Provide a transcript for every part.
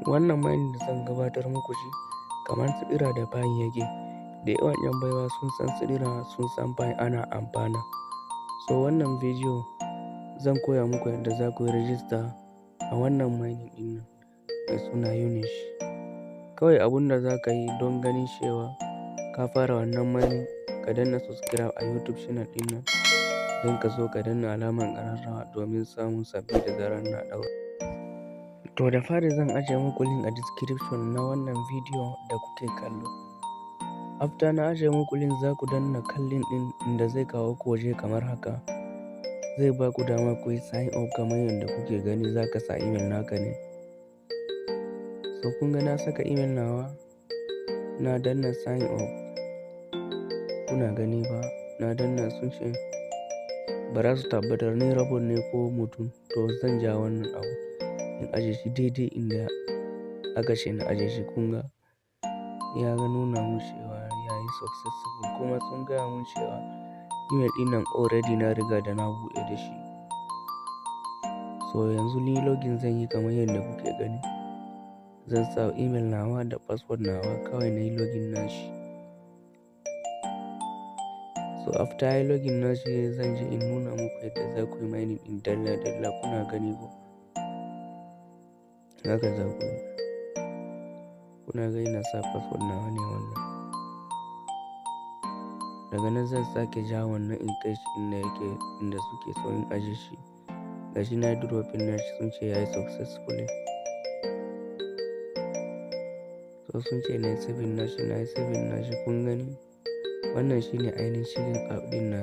Wannan mining da zan gabatar muku shi kamar Sidra da Pi yake. Da yawan 'yan baiwa sun san Sidra, sun san Pi, ana amfana. So wannan bidiyo zan koya muku yadda za ku yi rijista a wannan mining ɗin nan mai suna Unich. Kawai abun da za ka yi don ganin cewa ka fara wannan mining, ka danna subscribe a YouTube channel ɗin nan, don ka zo ka danna alamar ƙararrawa domin samun sabbi da zarar na ɗaura. To, da fari zan ajiye muku link a description na wannan bidiyo da kuke kallo. After na ajiye muku link, za ku danna kan link ɗin, inda zai kawo ku waje kamar haka. Zai ba ku dama ku yi sign up kamar yadda kuke gani, za ka sa email naka ne. So kun ga na saka email nawa, na danna sign up. Kuna gani ba, na danna, sun ce ba za su tabbatar ni robot ne ko mutum. To, zan ja wannan abu in aje shi daidai inda aka ce na aje shi. Kun ga ya ga nuna mun cewa ya yi successful, kuma sun gaya mun cewa email ɗin nan already na riga da na buɗe da shi. So yanzu ni login zan yi kamar yadda kuke gani. Zan sa email nawa da password nawa, kawai na yi login nashi. So after yi login nashi, zan je in nuna muku yadda za ku yi mining ɗin dalla dalla. Kuna gani ko? Haka za ku yi. Kuna ga ina sa password nawa ne wannan. Daga nan zan sake ja wannan in kai shi inda yake, inda suke so in aje shi. Gashi na yi dropping nashi, sun ce ya yi successfully. So sun ce na yi saving nashi, na yi saving nashi, kun gani. Wannan shine ainihin shirin app ɗin na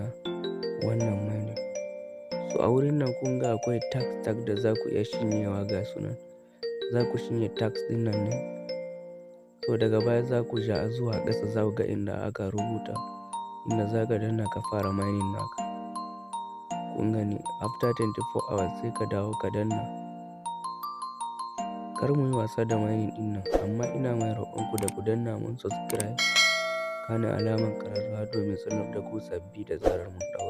wannan mining. So a wurin nan kun ga akwai task task da za ku iya cinyewa, ga su nan. Za ku cinye task ɗin nan ne. So daga baya za ku ja zuwa ƙasa, za ku ga inda aka rubuta inda za ka danna ka fara mining naka. Kun gani, after 24 hours sai ka dawo ka danna. Kar mu yi wasa da mining ɗin nan, amma ina mai roƙon ku da ku danna mun subscribe, kana alamar ƙararrawa domin sanar da ku sabbi da zarar mun ɗaura.